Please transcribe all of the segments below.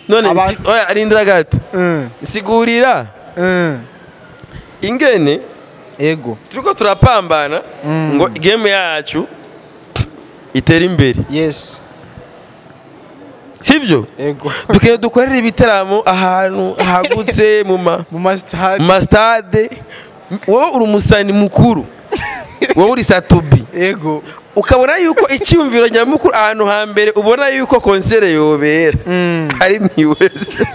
None oya, arindira gato, sigurira ingene Ego. Turiko turapambana ngo game yacu itere imbere. Yes. Sibyo? Ego. Dukwiye dukorera ibitaramo ahantu hagutse, mu ma mu ma stade. Mu ma stade. Wowe uri umusani mukuru, wowe uri Sat-B. Ego. Ukabona yuko icyumviro nyamukuru, ahantu hambere ubona yuko concert yobera ari mwiwese.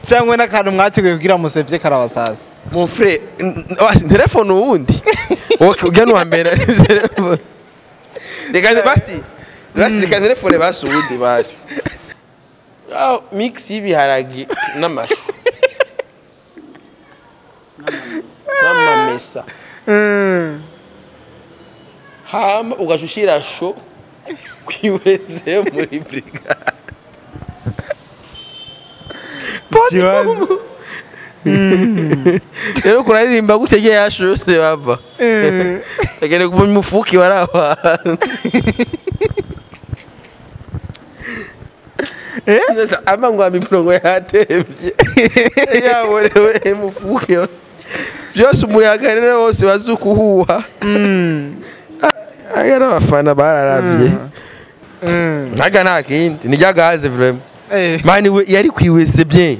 Cyangwa n'akantu mwateguye kugira musevye karabasasa. Mon frère, telefone uwundi ujya nuwa mbere, telefone reka basi, basi reka telefone basi uwundi basi. Ah, mix y'ibiharage n'amashu n'amamesa, hama ugaca ushira show kwiweze muri brigade. Ikibazo. Rero kuraririmba gutya igihe yashushe bava agende kuba umufuki waraba. Ama ngo imirongo yatevye, yaborewe mufuki byose, umuyaga rero wose bazukuhuha. Aya n'abafana bararavye ntaga nta kindi ni rya gaze vraiment. Man, we yari kwiwese bien,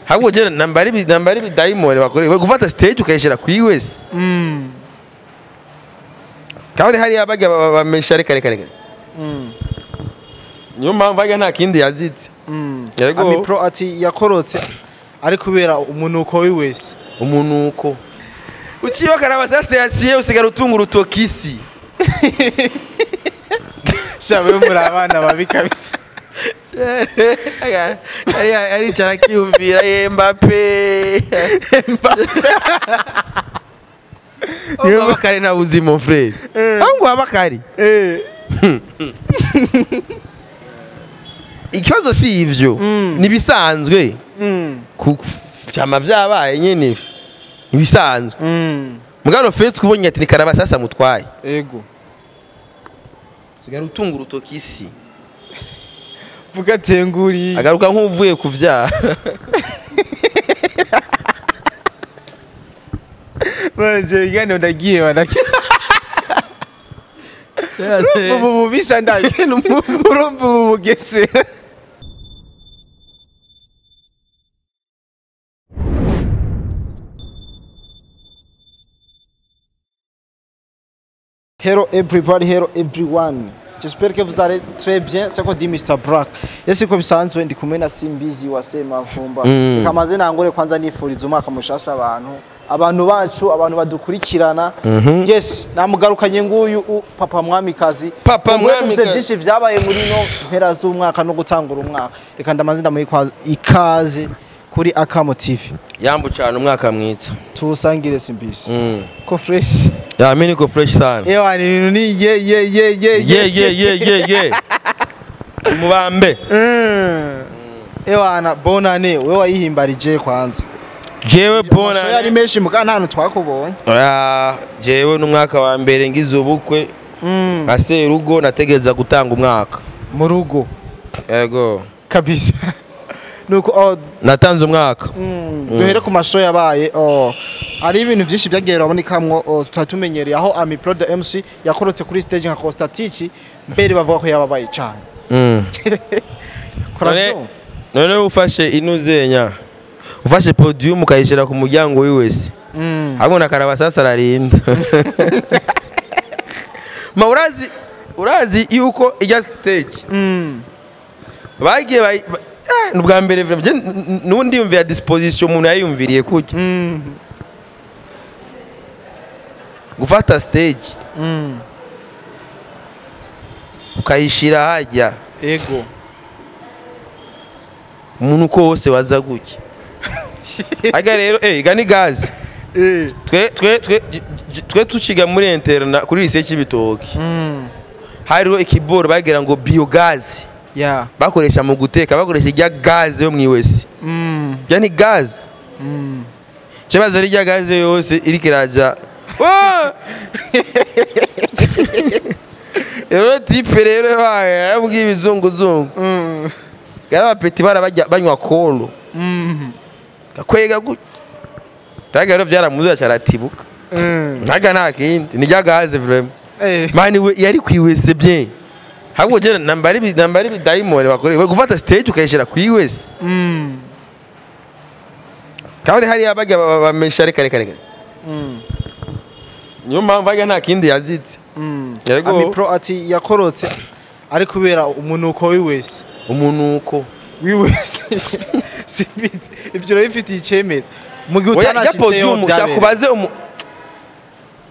ahubwo je nambari bidayimoni bakore gufata stage ukayishira kwiwese, kandi hariya bajya bamesha. Reka reka reka, niyo mpamvu hajya nta kindi yazitse. Yego. Ami Pro ati yakorotse ari kubera umunuko w'iwese. Umunuko uciye karabasase yaciye usigara utunga urutoki isi. Sha, wewe muri abana babi kabisa. Aricara akiyumvira ye Mbappe. Niyo bakari nta buzima, mon frère, ahubwo abakari. Ikibazo si ivyo, nibisanzwe, vyama vyabaye nyene, nibisanzwe. Mugabo fe twubonye ati ni karabasasa mutwaye. Ego. Sigara utunga urutoki isi. Vuga tenguri. Agaruka nk'uvuye kuvyara. Manje ibiganiro ndagiye banake. Urumva ubu bubisha ndagiye, urumva ubu bugesera. Hello everybody, hello everyone. J'espère que vous allez très bien. C'est quoi dit Mr. Black. Ese ko bisanzwe ndi kumwe na Simbizi wa Semavumba. Kamaze nangore kwanza nifuriza umwaka mushasha abantu bacu, abantu badukurikirana. Yes, namugarukanye nguyu papa mwamikazi. Papa Umwe dufise mwamikazi. Byinshi vyabaye muri no mpera z'umwaka no gutangura umwaka. Reka ndamaze ndamuha ikaze kuri Akamo TV. Yambu cyane, umwaka mwiza. Tuwusangire, Simbizi. Ko fresh. Ya, mimi niko fresh sana. Ewa, ni ibintu ni ye ye ye ye. Ye ye ye ye ye mubambe. Ewana, bonane wewe wayihimbarije kwanza. Jewe Amasho bona yari menshi muga nta hantu twakubonye. Ah, jewe n'umwaka wa mbere ngize ubukwe nka serugo, nategereza gutanga umwaka Mu rugo. Yego. Kabisa. Nuko oh, natanze umwaka. Duhere ku masho yabaye, oh, hari ibintu byinshi byagiye birabonekamwo, oh, tutari tumenyereye, aho Ami Pro the MC yakorotse kuri stage nka Costatiki mbere, bavuga ko yababaye cyane. Kurabyumva. None ufashe inuzenya, ufashe podium ukayishira ku muryango w'iwese, hamwe na karabasasa ararinda. Ma urazi yuko ijya stage bagiye ni ubwa mbere vraiment, je n'ubundi yumviye disposition umuntu yayumviriye kuki gufata stage ukayishira hajya, Ego. umuntu uko wose waza gutya aga rero ga ni gaze. Twe tuciga muri internat kuri lycée Cibitoke, hariho ikiboro bagira ngo biogaz, bakoresha mu guteka, bakoresha ijya gaze yo mwiwese. Ya ni gaz. Kibazo ari ijya gaze yose iriko iraja. Wa! Rero type rero yabaye yarabwiye ibizunguzungu. Gara abapeti barabajya banywa kolo. Gakwega gutya. Raga rero byaramuzuye cyaratibuka. Ntaga nta kindi ni rya gaze vraiment. Mani we yari kwiwese bien. Ahubwo je nambari bidayimoni bakore gufata stage ukayishira kwiwese. Kandi hari abajya bamesha reka reka reka. Niyo mpamvu ajya nta kindi yazitse. Yego. Ami Pro ati yakorotse ari kubera umunuko wiwese. Umunuko wiwese. Simbizi ivyo bifitiye icemeza. Mu gihe utanashitseyo byakubaze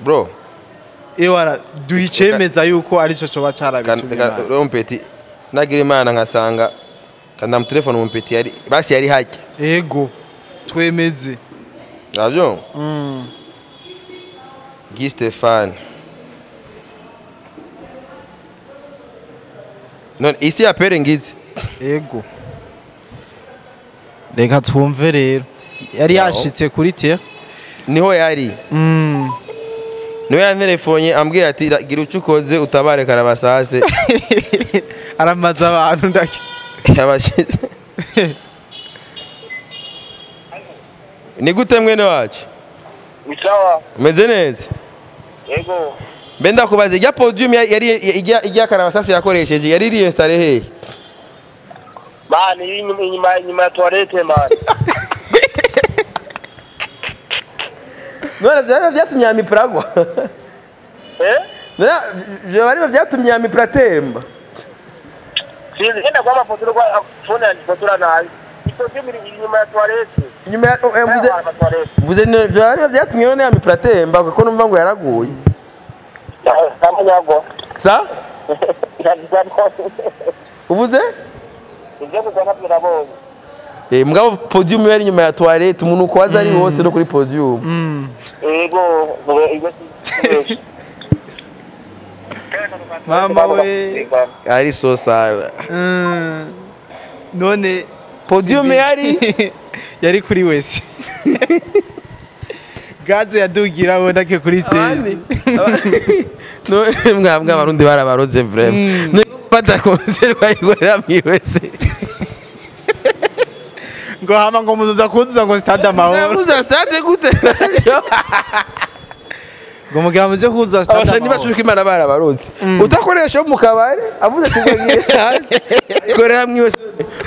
bro. Ewara duhicemeza yuko ari cyo coba carabitumye. Rompeti nagira Imana nkasanga kanda mu telefone mumpeti yari basi yari hajya. Yego twemeze. Navyo? Guy Stefan. Non isi ya pere ngizi. Yego. Reka twumve rero. Yari yashitse kuri terre. Niho yari. Niwe yanterefonye ambwira ati gira uco ukoze utabare karabasase. Aramaza abantu ndake. Yabashize. Ni gute mwene wacu? Ni sawa. Umeze neza? Yego. Mbe ndakubaze ijya podium yari ijya karabasase yakoresheje yari iri installé hehe? Man inyuma ya toilette man. None byari byatumye amipragwa. None byari byatumye amipratemba. Sinzi ngenda kwa mafoto kwa phone yandifotora nabi. Podium iri inyuma ya toilette. Inyuma ya mvuze byari byatumye none amipratemba kuko numva ngo yaraguye. Ntabwo. Sa? Uvuze? Ibyo kugwa ntabyo nabonye. Mugabo podium yari inyuma ya toilette umuntu uko aza ari hose no kuri podium. Yego, yego. Mama we ari so sara. None podium yari kuri wese. Gaze yadugira bonake kuri stage. None mwambwa abarundi barabaroze vraiment. Ne bata concert bayigorera mwiwese. Ngo hama ngo muzoza kuzuza ngo stade amahoro. Muzoza stade gute? Ngo mugira muze kuzuza stade amahoro. Abasani bacu Imana barabaroze. Utakoresha mu kabare avuze kugira hasi. Korera mwiwese.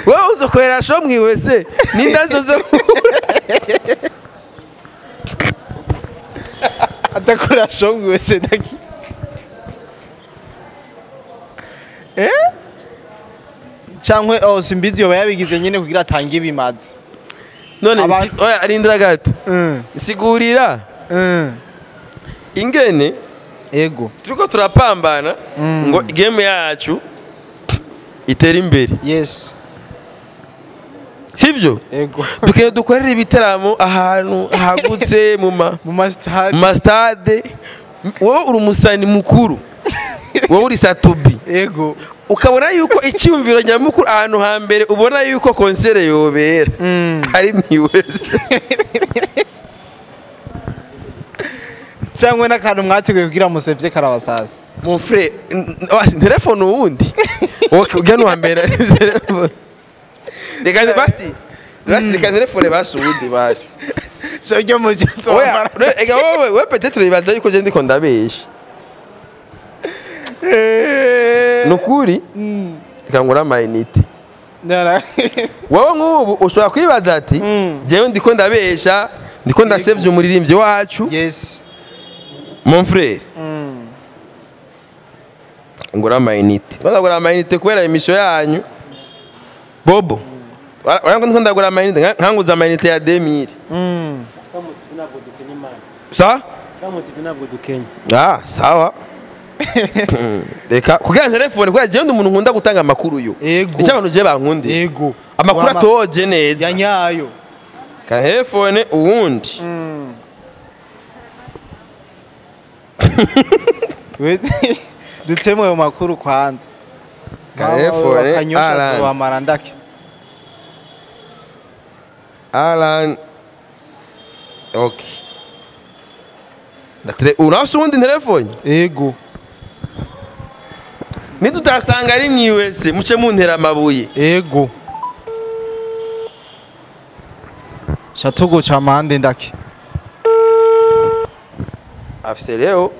Wewe uzokorera sho mwiwese. Ninda zoze. Atakora sho mwiwese ndaki. Cyangwa oh simbizi yoba yabigize nyine kugira atange ibimazi. None oya arindira gato. Sigurira. Ingene ego turiko turapambana ngo game yacu itere imbere. Yes. Sibyo? Ego. Dukeneye dukorera ibitaramo ahantu hagutse mu ma stade. Wowe uri umusani mukuru. Wowe uri Satubi. Ego. Ukabona yuko icyumviro nyamukuru ahantu hambere ubona yuko concert yobera ari miwese. Cyangwa n'akantu mwateguye kugira musevye karabasasa. Mon frère, telefone uwundi. Ugana wa mbere. Reka basi. Basi reka telefone basi uwundi basi. Sho mugenzi wa. Oya, wowe we peut-être bibaza yuko je ndiko ndabesha. Nukuri ikangura amayinite. Wowe nk'ubu ushobora kwibaza ati jewe ndiko ndabesha ndiko ndasevye umuririmbyi wacu. Yes. Mon frère. Ngura amayinite. Bazagura amayinite kubera emission yanyu. Bobo. Urangwa ndiko ndagura amayinite nkanguza amayinite ya 2000. Sa? Ah, sawa. Reka kugira telefone kugira je ndi umuntu nkunda gutanga amakuru yo. Icyo abantu je bankunde. Yego. Amakuru atoje neza. Ya nyayo. Ka telefone uwundi. Dutemwe ayo makuru kwanza. Ka telefone Alan wa marandake. Alan. Okay. Unafise uwundi telefone? Yego. Nitutasanga ari mwiwese muce muntera amabuye. Ego. Shatugo cha mande ndaki. Afise leo.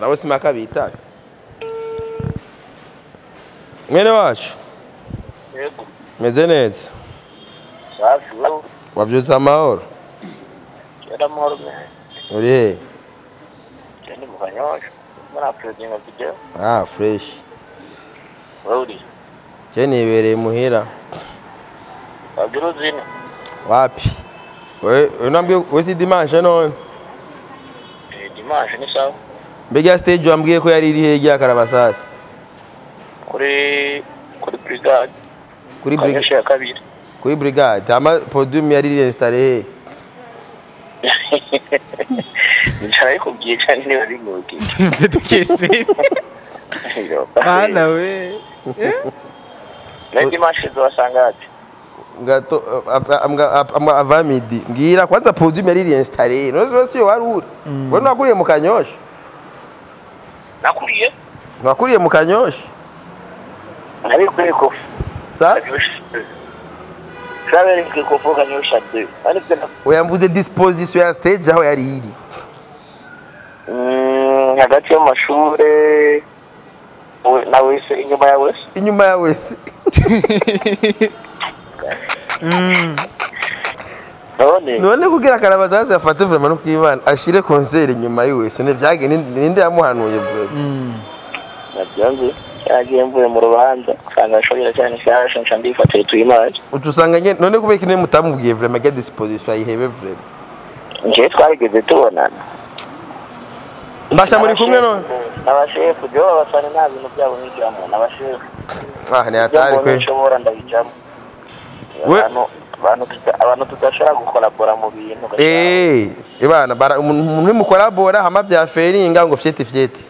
Nabo simaka bita. Mwene wacu. Yego. Meze neza. Safi. Wabyutse amahoro. Yada amahoro me. Uri he? Ndi mu Kanyosha. Muri uploading video. Ah, fresh. Uri. Je nibereye muhira. Wagira uzina. Wapi? We unambwiye we si dimanche none. Dimanche ni sawa. Mbega stage wambwiye ko yari iri he ya Karabasasi? Kuri brigade. Kuri brigade ya kabiri. Kuri brigade ama podium yari iri installé he? Nsharaye kubwiye cyane niba bingoye. Dukese. Bana we. Na dimanche zosanga ati. Ngato ava midi. Ngira kwanza podium yari iri installé. No si wari uri. Wewe nakuriye mu Kanyosha. Nakuriye? Nakuriye mu Kanyosha. Nari kuri kofu. Sa? Sabere kuri kofu Kanyosha 2. Ariko oya mvuze disposition ya stage aho yari iri. Hagati y'amashure na wese inyuma ya wese. Inyuma ya wese. None kugira Karabasazi afate vraiment no kwibana ashire concert inyuma yiwese ne byage ninde yamuhanuye bro. Nabyanze yagiye mvuye mu rubanza usanga ashobora cyane cyane nca ndifatira tuyimaje. Utusanga nye none kubeka ine mutamubwiye vraiment get disposition ayihebe vraiment. Nje twarigeze tubonana. Mbasha muri kumwe none. Abashefu jo abasane nta bintu byabo nigiramo n'abashefu. Ah ni atari kwe. Nshobora ndabijamo. Abantu tudashobora gukolabora mu bintu. Ibana umuntu mukolabora hama bya feringa ngo fyeti fyeti.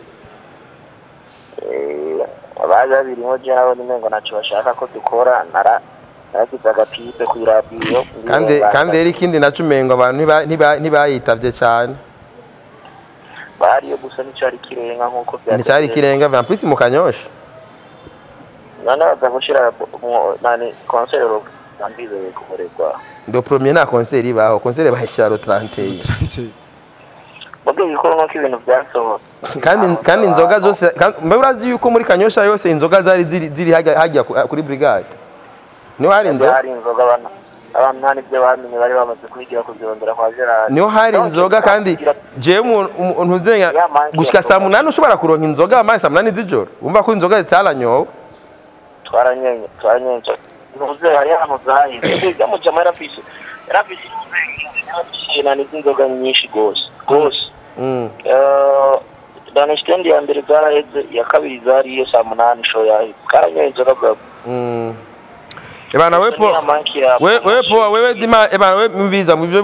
Abaza birimo je nabo nimengo naco bashaka ko dukora narakiza agapipe ku radio. Kandi eri kindi naco umengo abantu ntibayitavye cyane. Bariyo gusa nicari kirenga nkuko bya. Nicari kirenga en plus mu Kanyosha. Nana bazagushira nani concert ndizeye kuboregwa. Ndo premier na concert ibaho, concert bahishira ro 31. Mubyo bikorwa ko ibintu byasohotse. Kandi inzoga zose mbe urazi yuko muri Kanyosha yose inzoga zari ziri hajya kuri brigade. Niho hari inzoga? Hari inzoga abana. Abantu nta nibyo bamenye bari bamaze kwigira kuzirondera kwa Gerard. Niho hari inzoga kandi je umuntu uzenga gushika saa 8 ushobora kuronka inzoga amaye saa 8 z'ijoro. Umva ko inzoga zitaranyowe. Twaranyenye. Ntuze hari ahantu zahize. Ibyo mujama yarafise nani inzoga nyinshi gose. Dane stand ya mbere zaraheze ya kabiri zari iyo saa 8 show yahe. Karanyenye inzoga bwa. Ebana wepo wepo wewe dima ebana we mbiza mubyo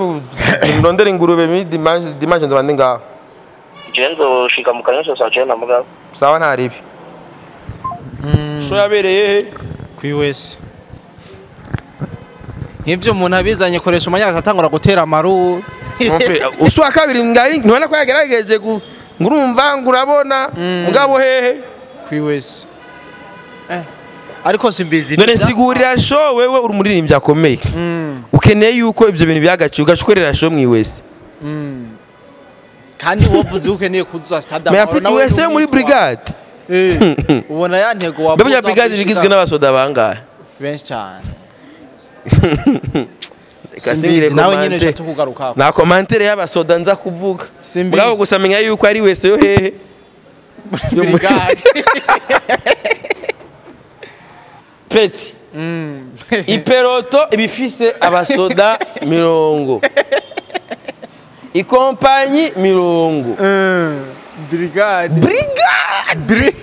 murondera ingurube mi dimanche nzobande ngaho. Je nzoshika mu Kanyosha saa 9 mugabo. Sawa nta ribi. Show yabereye he? Kwiwese. Nk'ibyo umuntu abizanye koresha umwanya akatangura gutera amaru. Uswa kabiri ngari ntubona ko yagerageje ngurumva ngurabona mugabo hehe kwiwese. Ariko simbizi. None sigurira show wewe uri umuririmbyi akomeye. Ukeneye yuko ibyo bintu byagaciye ugacukorera show mwiwese. Kandi wovuze ukeneye kuzuza stade amahoro nawe wese muri brigade. Ubona ya ntego wavuze. Mbega brigade igizwe n'abasoda bangahe? Benshi cyane. Simbizi nawe nyine je tukugaruka. Na commentaire y'abasoda nza kuvuga. Mugabo gusa menya yuko ari wese yo hehe. Brigade. Peti. Iperoto ibifise abasoda mirongo. Ikompanyi mirongo. Brigade. Brigade.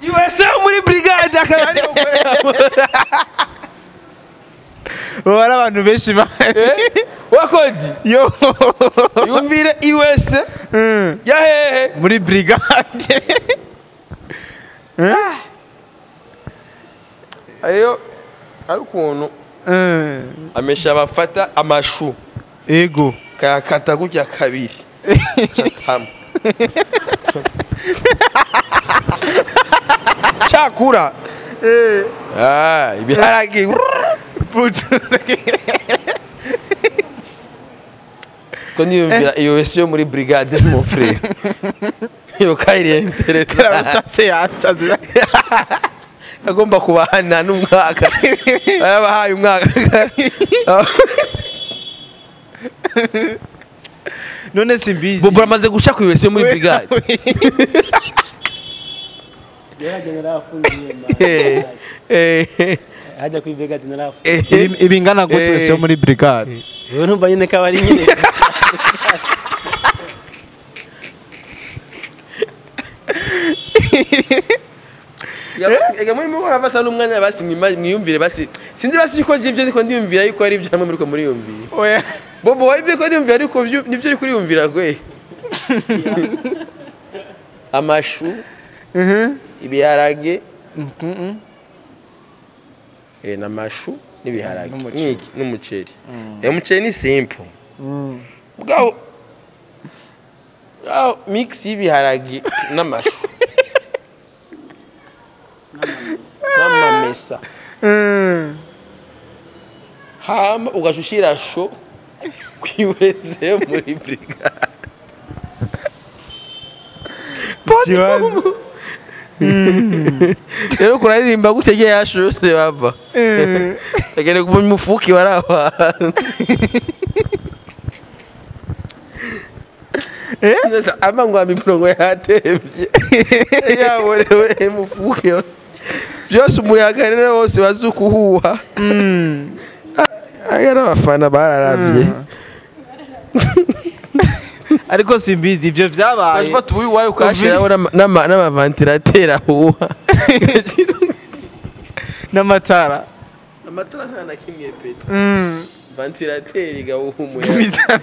USA muri brigade akaba ari bari abantu benshi wakodi yo yumvire USA ya hehe muri brigade ariyo Ari ukuntu amesha bafata amashu. Ego. Kayakata gutya kabiri. Chatamo. Chakura. Ah, ibiharage. Ko niyumvira iyo wese yo muri brigade mon frère. Iyo kairi interesa. Karabasase yasaze. Agomba kubahana n'umwaka. Yabahaye umwaka. None simbizi. Bobo amaze guca ku wese yo muri brigade. Hajya kuri brigade narafungiye. Ibingana gute wese yo muri brigade? Wewe ntumva nyine kabari nyine. Ega muri mu barafata n'umwanya basi mwiyumvire basi sinzi basi ko jivyo ndiko ndiyumvira yuko ari ibyo hamwe muri ko muriyumvira. Oya. Bobo wibye ko ndiyumvira ariko nivyo uri kuriyumvira gwe. Amashu. Ibiharage. N'amashu n'ibiharage. Niki n'umuceri. Umuceri ni simple. Bwawo mix y'ibiharage n'amashu. N'amamesa. Hama ugashushira sho kwiweze muri brigade. Rero kuraririmba gutegeye yasho yose bava. Agende ku mufuki baraba. Amangwa mirongo yatevye. Yaborewe mufuki. Byose umuyaga rero wose bazukuhuha. Agara abafana bararavye. Ariko simbizi ibyo byabaye. Bafata uyu wayo ukashiraho n'ama ventilateur ahuha. N'amatara. Amatara nta na kimwe pete. Ventilateur igahuha umuyaga.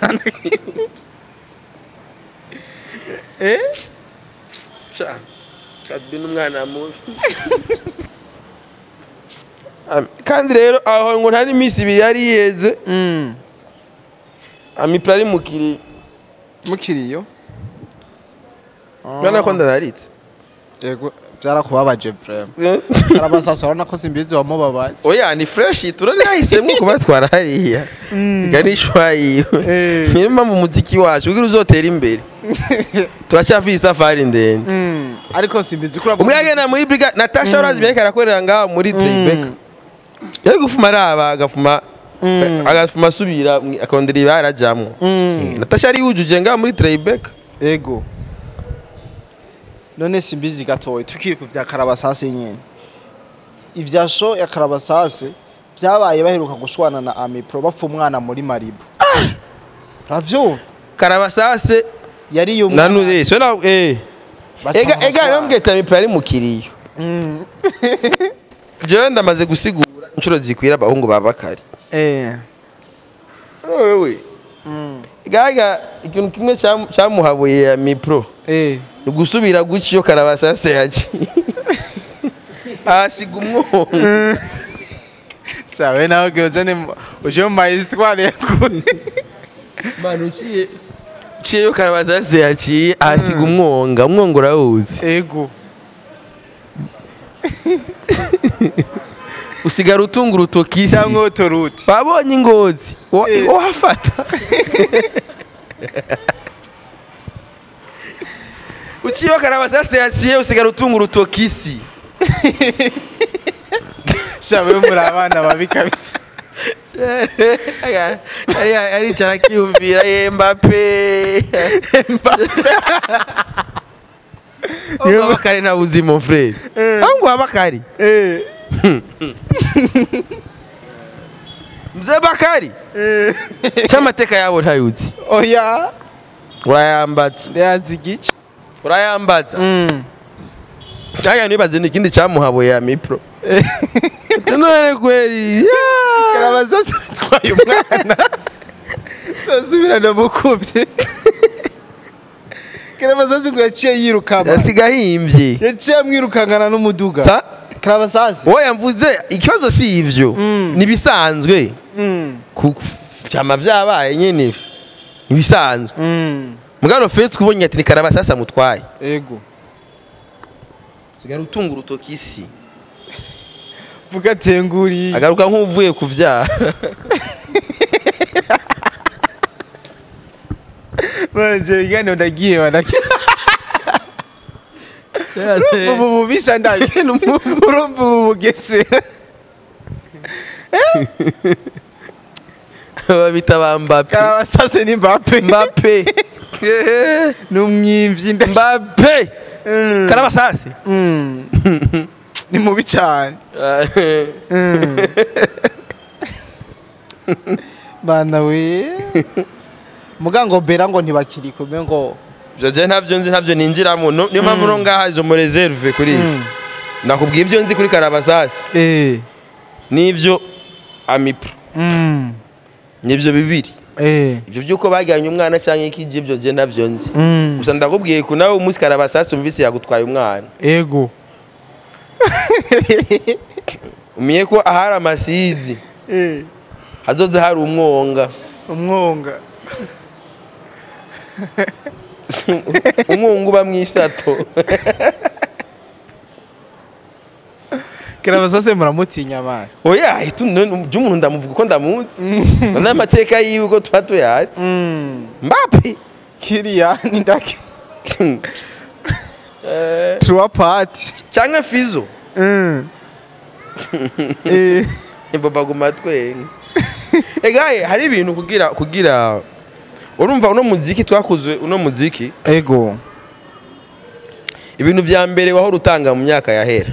Sha. Kadbi n'umwana mubi. Kandi rero aho ngo ntari imisi ibiri yari yeze. Amipra ari mukiri. Mukiriyo. Bana ko ndararitse. Yego byarakubabaje vraiment. Karabasasa urabona ko simbizi wamubabaje. Oya ni fresh turanahisemo kubatwara hariya. Ganishwa yiwe. Niyo mpamvu umuziki wacu ugira uzotera imbere. Turacyafise safari ndende. Ariko simbizi kuri umwe yagenda muri brigade Natasha urazi byareka arakorera ngaho muri Tribeca. Yari gufuma araba agafuma agafuma asubira akondera ibarajamwo. Natasha ari yujuje ngaho muri Tribeca. Ego. None simbizi gatoye tukiri ku bya Karabasase nyene. Ivya show ya Karabasase byabaye baheruka gushwana na Amipro bapfa umwana muri Maribu. Uravyumva? Karabasase yari yo mwana. Nanuze so na Ega nambweta Amipro ari mukiriyo. Jewe ndamaze gusigura inshuro zikwira abahungu ba Bakari. Wewe. Gaga ikintu kimwe cyamuhabuye Amipro. Gusubira guciyo Karabasase yaci. Asiga umwongo. Sawe nawe gojane uje mu histoire yakuri. Manu uciye Karabasase yaci asiga umwonga, umwongo urawuzi. Ego. Usigara utunga urutoki cyangwa otorute. Babonye ingozi wafata. Uciye Karabasase yaciye usigara utunga urutoki si. Shawe muri abana babi kabisa. Ari cyara kiyumvira Mbappe. Mbappe. Bakari na uzi mon frère. Ango Bakari. Mzee Bakari. Chamateka yabo ntayuzi. Oya. Urayambaza. Ndazi gice. Urayambaza. Cyangwa nibaze nikindi cyamuhaboye ya Mipro. None kweri. Karabasase twaye umwana. Sasubirana mukubye. Karabasase ngo yaciye yirukama. Yasiga himbye. Yaciye amwirukankana n'umuduga. Sa Karabasase. Oya, mvuze ikibazo si ivyo, nibisanzwe. Vyama vyabaye nyene, ibisanzwe. Mugabo fe twubonye ati ni Karabasase amutwaye. Ego. Sigara utunga urutoki isi. Vuga tenguri. Agaruka nk'uvuye kuvyara. Banje igane ndagiye banake. Urumva ubu bubisha ndagiye urumva ubu bugese. Babita ba Mbappe. Karabasase ni Mbappe. Mbappe. Numwimvyi Mbappe. Karabasase. Ni mubi cyane. Bana we. Mugango bera ngo ntibakiri kumwe ngo je ntavyo nzi, ntavyo ninjiramo. Niyo mpamvu no ngaha izo mu reserve kuri ibi. Nakubwiye ibyo nzi kuri Karabasase. Nivyo Amipro. Nivyo bibiri. Ivyo byuko bajyanye umwana canke ikije ibyo je ntavyo nzi. Gusa ndakubwiye ko nawe umunsi Karabasase umvise yagutwaye umwana. Ego. Umenye ko ahari amasizi. Hazoze hari umwonga. Umwonga. Umwungu uba mwisato. Karabasase muramutinya mara. Oya, by'umuntu ndamuvuga uko ndamuzi. None amateka yiwe uko tuba tuyazi. Mbappe. Kiriya ni ndake. Trois parties. Canke Fizo. Baba guma twenga. Egaye hari ibintu kugira urumva uno muziki twakuzwe uno muziki. Ego. Ibintu vya mbere wahora utanga mu myaka yahera.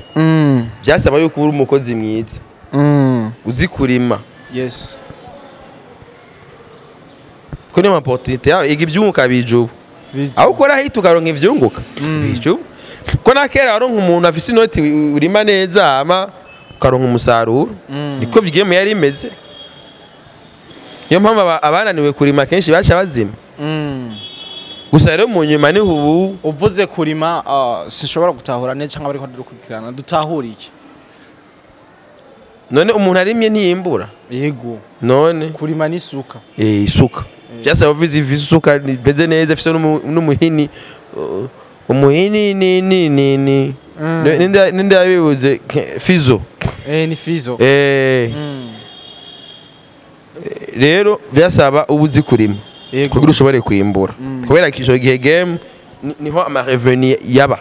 Byasaba yuko uri umukozi mwiza. Uzi kurima. Yes. Ko niyo opportunité yawe iga ivyunguka bijubu. Aho ukora hita ukaronka ivyunguka bijubu. Ko nakera waronka umuntu afise inoti urima neza ama ukaronka umusaruro. Niko bigeme yari imeze. Niyo mpamvu abananiwe kurima kenshi baca bazima. Gusa rero mu nyuma ni ubu uvuze kurima sinshobora gutahura neza cyangwa ariko dukurikirana dutahura iki? None umuntu arimye ntiyimbura. Yego. None kurima n'isuka. Isuka. Byasaba uvize isuka beze neza ifise n'umuhini. Umuhini ni ni ni ni. Ninde yabibuze Fizo. Ni Fizo. Rero byasaba ubuzi kurima. Kugira ushobore kwimbura. Kubera ico gihe game niho ama revenu yaba.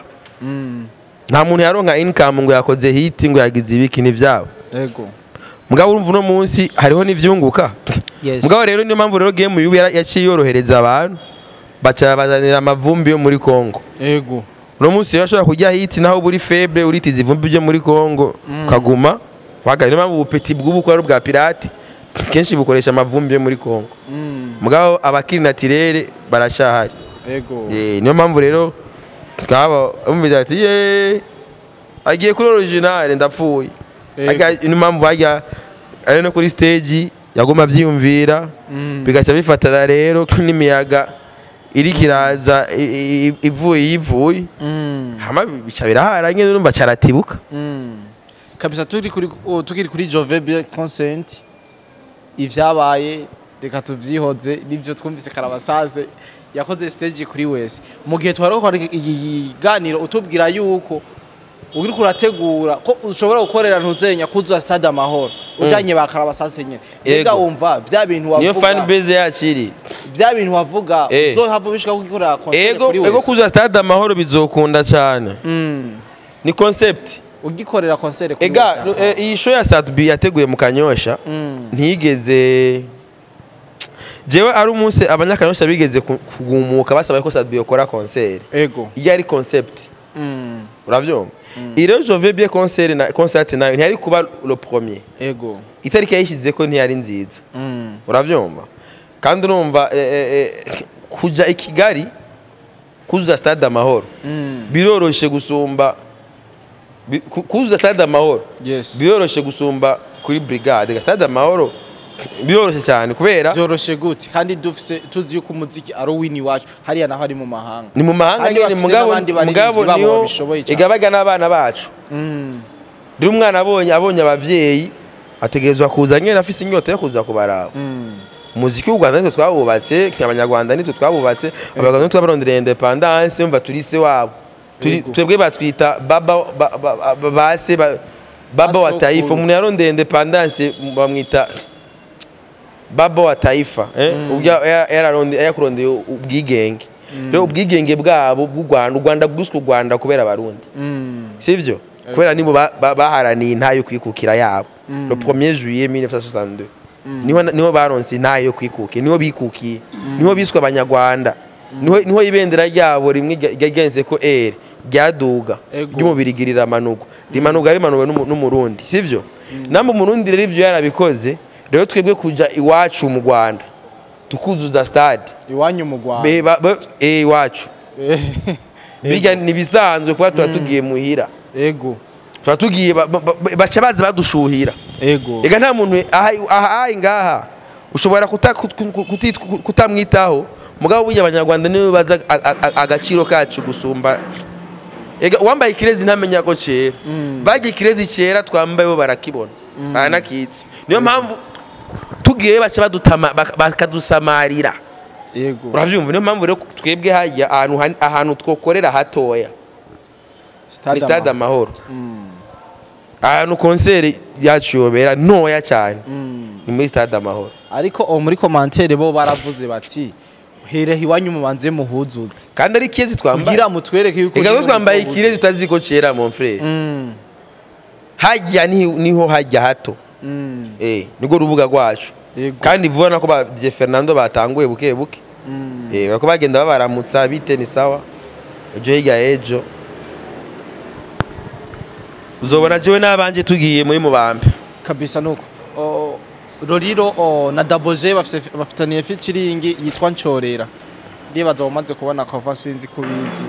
Nta muntu yaronka income ngo yakoze hit ngo yagize ibiki n'ivyabo. Yego. Mugabo urumva uno munsi hariho n'ivyunguka. Mugabo rero niyo mpamvu rero game yubu yaciye yorohereza abantu baca bazanira amavumbi yo muri Kongo. Yego. Uno munsi yashobora kujya hit naho buri faible uritiza ivumbi byo muri Kongo kaguma. Waga niyo mpamvu petit bw'ubu ko ari bwa pirate kenshi bukoresha amavumbi yo muri Kongo. Mugabo abakiri naturel barashahari. Yego. Niyo mpamvu rero kaba umviza ati ye agiye kuri original ndapfuye. Niyo mpamvu bajya ari no kuri stage yagoma byiyumvira bigaca bifatana rero n'imiyaga iri kiraza ivuye yivuye. Hama bica birahara nyene urumva caratibuka. Kabisa tukiri kuri Jove Bien Consent ivyabaye reka tuvyihoze nivyo twumvise Karabasase yakoze stage kuri wese mu gihe twarokora ikiganiro utubwira yuko uri kurategura ko ushobora gukorera ntuzenya kuzuza stade Amahoro ujanye ba Karabasase nyene mbega wumva vya bintu wavuga niyo fan base yakiri vya bintu wavuga uzohava bishika gukorera concert kuri wese. Ego kuzuza stade Amahoro bizokunda cyane. Ni concept ugikorera concert kuri wese. Ega iyi show ya Sadbi yateguye mu Kanyosha ntiyigeze jewe ari umunsi abanyakanyosha bigeze kugumuka basaba ko Sadbi yokora concert. Ego. Iyo ari concept. Uravyumva? Iro Jove Bien concert na concert nayo ntiyari kuba le premier. Ego. Itariki yayishize ko ntiyari nziza. Uravyumva? Kandi urumva kuja i Kigali kuzuza stade Amahoro biroroshe gusumba kuzuza stade Amahoro. Yes. Biroroshe gusumba kuri brigade. Stade Amahoro biroroshe cyane kubera byoroshe gute kandi dufise tuzi yuko umuziki ari wini wacu hariya naho ari mu mahanga. Ni mu mahanga nyene mugabo niyo igabaga n'abana bacu. Rero umwana abonye abavyeyi ategerezwa kuza nyene afise inyota yo kuza kubaraba. Umuziki w'u Rwanda nitwe twawubatse, abanyarwanda nitwe twawubatse, abanyarwanda nitwe twabarondereye independance, umva turi se wabo. Twebwe batwita baba base baba wa taifa. Umuntu yarondeye independance bamwita baba wa taifa, yakurondeye ubwigenge. Rero ubwigenge bwabo bw'u Rwanda, u Rwanda bwuswe u Rwanda kubera abarundi. Sivyo? Kubera nibo baharaniye intayo kwikukira yabo. Le 1er juillet 1962. Niho baronse intayo kwikukira, niho bikukiye, niho biswe abanyarwanda. Niho ibendera ryabo rimwe ryagenze ko R ryaduga ry'umubiri girira manuko. Rimanuka rimanuwe n'umurundi, sivyo? Namwe umurundi rero ivyo yarabikoze, rero twebwe kuja iwacu mu Rwanda tukuzuza stade. Iwanyu mu Rwanda. Iwacu. Bijya nibisanzwe kuba tugiye muhira. Ego. Tugiye baca baza badushuhira. Ego. Ega nta muntu aha ngaha ushobora kutamwitaho mugabo burya abanyarwanda niwe baza agaciro kacu gusumba. Ega uwambaye ikirezi ntamenya ko cera. Bagiye ikirezi cera twambaye bo barakibona. Baranakitse. Niyo mpamvu tugiye baca badutama bakadusamarira. Yego. Uravyumva? Niyo mpamvu rero twebwe hajya ahantu twokorera hatoya. Stade Amahoro. Ahantu concert yacu yobera ntoya cyane. Ni muri Stade Amahoro. Ariko muri commentaire bo baravuze bati here iwanyu mubanze muhuzuze. Kandi ari kirezi twambaye. Kugira mutwereke yuko ega twambaye ikirezi tutaziko cera mon frère. Hajya niho hajya hato. Niko rubuga rwacu. Kandi vuba nako ba DJ Fernando batanguye buke buke. Bako bagenda babaramutsa bite ni sawa. Ejo hirya ejo. Uzobona jewe nabanje tugiye muri mubambe. Kabisa nuko. Roriro na Daboje bafitaniye featuring yitwa Ncorera. Ndibaza umaze kubona cover sinzi kubizi.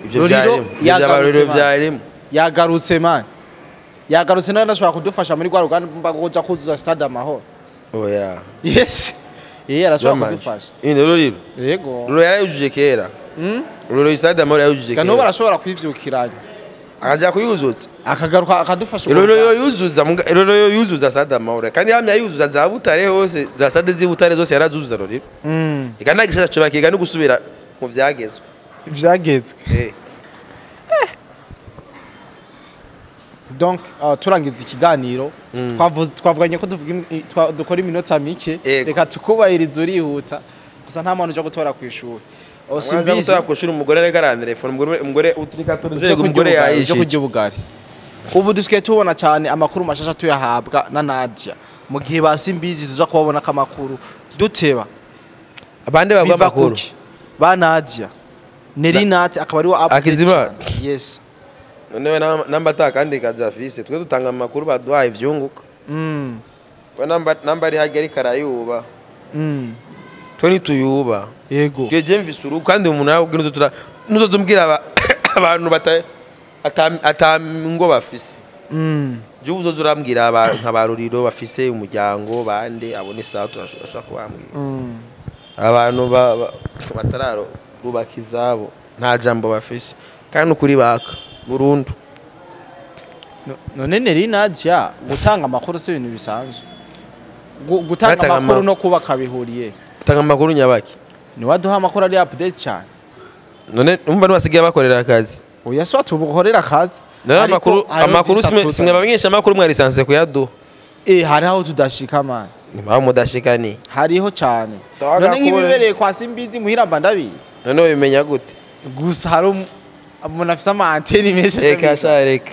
Ivyo byarimo. Yagarutse man. Yagarutse nawe ndashobora kudufasha muri rwa rugamba rwo kuzuza Stade Amahoro. Oya. Yes. Arashobora kudufasha. Inde Roriro. Yego. Roriro yarayujuje kera. Roriro Stade Amahoro yarayujuje kera. Kano barashobora kwivyukiranya. Akaja kuyuzutsa. Akagaruka akadufasha. Roriro yuzuza, Roriro yuzuza Stade Amahoro. Kandi yamye yuzuza za Butare hose, za stade zi Butare zose yarazuza Roriro. Ikana gishasha cyo bakiga no gusubira mu vyagezwe. Vyagezwe. Donc turangiza ikiganiro twavuganye ko dukora iminota mike, reka tukubahiriza urihuta gusa nta muntu uje gutora kwishuri. Simbizi gutora kwishuri umugore reka arantelefone umugore uturika turuje umugore yayishe kujya ubugari. Ubu dusigaye tubona cyane amakuru mashasha tuyahabwa na Nadia mu gihe ba Simbizi tuza kubabona kamakuru duteba abande bagwa amakuru ba Nadia Nerinat akaba ari wa Akizimana. Yes. None namba takandi kazafise twe dutanga amakuru baduhaye ivyunguka. We namba ari hagari karayuba. Twe nituyuba. Yego. Twe je mvise uru kandi umuntu yawe nuzo nuzozumbwira abantu bata atango bafise. Je uzoza urambwira abantu nka baruriro bafise umuryango bande abone sawa turashobora kubambwira. Abantu batararo rubaka izabo nta jambo bafise kandi ukuri baka burundu. None Neri Nadia gutanga amakuru si ibintu bisanzwe. Gutanga amakuru no kubaka bihuriye. Gutanga amakuru nyabaki. Ni waduha amakuru ari update cyane. None umva nibasigiye bakorera akazi. Oya so tubukorera akazi. None amakuru simwe abamenyesha amakuru mwa lisanse kuyaduha. Hari aho tudashika man. Ni mudashika ni. Hariho cyane. None nk'ibibereye kwa Simbizi muhira mba ndabizi. None ubimenya gute? Gusa hari umuntu afise ama antenne menshi. Reka sha reka.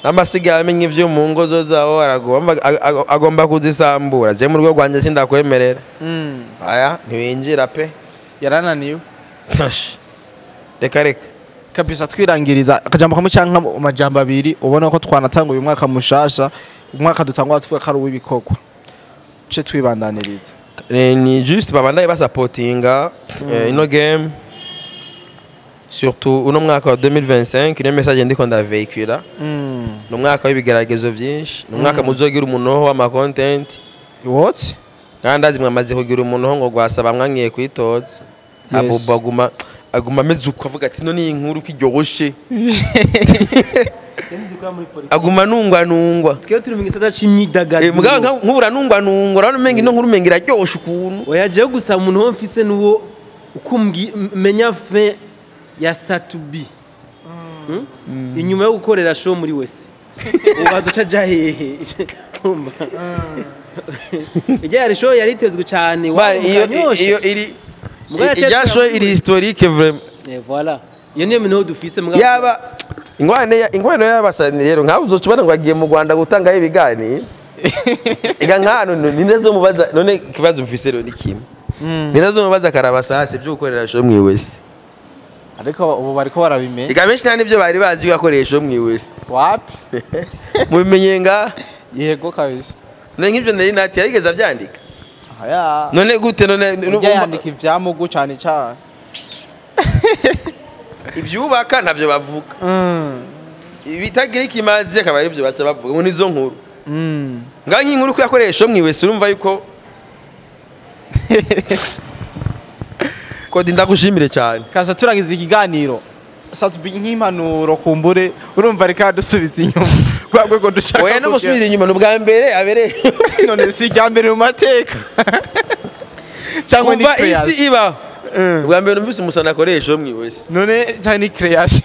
Amasiga amenye ivyo mu ngo zo zawo aragomba agomba kuzisambura. Je mu rugo rwanje sindakwemerera. Aya ntiwinjira pe. Yarananiwe. Reka reka. Kabisa twirangiriza akajambo kamwe canka amajambo abiri ubona ko twanatanga uyu mwaka mushasha, umwaka dutangwa tuvuga ko ari uw'ibikorwa. Ce twibandaniriza. Ni juste babandaye basapotinga ino game. Surtout uno mwaka wa 2025 niyo message ndiko ndavehicula. Ni umwaka w'ibigeragezo byinshi, ni umwaka muzogira umunoho w'ama content. What? Kandi azi mwamaze kugira umunoho ngo gwasaba mwangiye kwitoza. Abo aguma ameze uko avuga ati no ni inkuru kiryoshe. Aguma nungwa nungwa. Twe turi mu gisata c'imyidagaduro. Mugabo nkubura nungwa nungwa urabona umenga ino nkuru umenga iraryoshe ukuntu. Oya jewe gusa umuntu ho mfise nuwo ukumbwi menya fin ya Satubi. Inyuma yo gukorera show muri wese. Ubaza uca ja hehe. Umva. Ijya yari show yaritezwe cyane. Iyo iri ijya show iri historique vraiment. Eh voilà. Iyo niyo minho dufise mugabo. Yaba ingwane y'abasani rero nkabo uzocubana ngo agiye mu Rwanda gutanga ibiganiro. Ega nkano ninde zomubaza none kibazo mfise rero ni kimwe. Ninde zomubaza karabasase byo gukorera show mwiwese. Ariko ubu bariko barabimenya. Ega benshi nta nivyo bari bazi gakoresha show mwiwese. Wapi? Mubimenye nga yego kabisa. None nk'ivyo nari nati yarigeze avyandika. Aya. None gute none yandika ivyamugu cyane cyane. Ivyubaka ntavyo bavuga. Ibitagira ikimazi akaba ari byo baca bavuga ngo nizo nkuru. Nga nk'inkuru ko yakoresha mwiwese urumva yuko Kodi ndagushimire cyane. Kaza turangiza ikiganiro. Satubi nk'impanuro kumbure urumva reka dusubiza inyuma. Kwa rwego dushaka. Oya no gusubiza inyuma n'ubwa mbere abere. None si rya mbere mu mateka. Cyangwa ni creation. Isi iba. Ubwa mbere numvise umusana akoresha mwiwese. None cyangwa ni creation.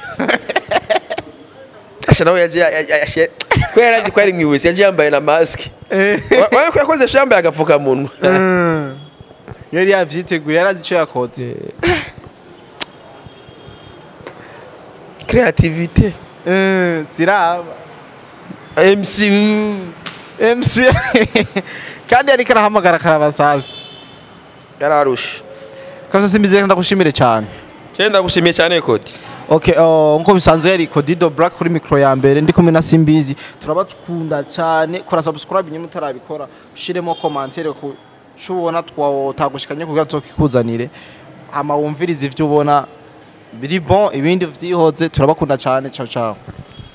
Asha nawe yaje ko yarazi ko ari mwiwese yaje yambaye na mask. Wawe ko yakoze yambaye agapfukamunwa. Yari yavyiteguye yarazi ico yakoze. Creativité. Ziraba. MC kandi ariko arahamagara karabasasi. Yararusha. Kabisa Simbizi ndagushimire cyane. Cyane ndagushimiye cyane Kodi. Okay, nko bisanzwe yari Kodido Black kuri micro ya mbere ndi kumwe na Simbizi. Turabakunda cyane, kora subscribe nyuma utarabikora, ushiremo commentaire ku cubona twagushikanye kugira tuzokikuzanire. Ama wumvirize ivyo ubona biri bon ibindi vyihoze. Turabakunda cyane. Ciao ciao.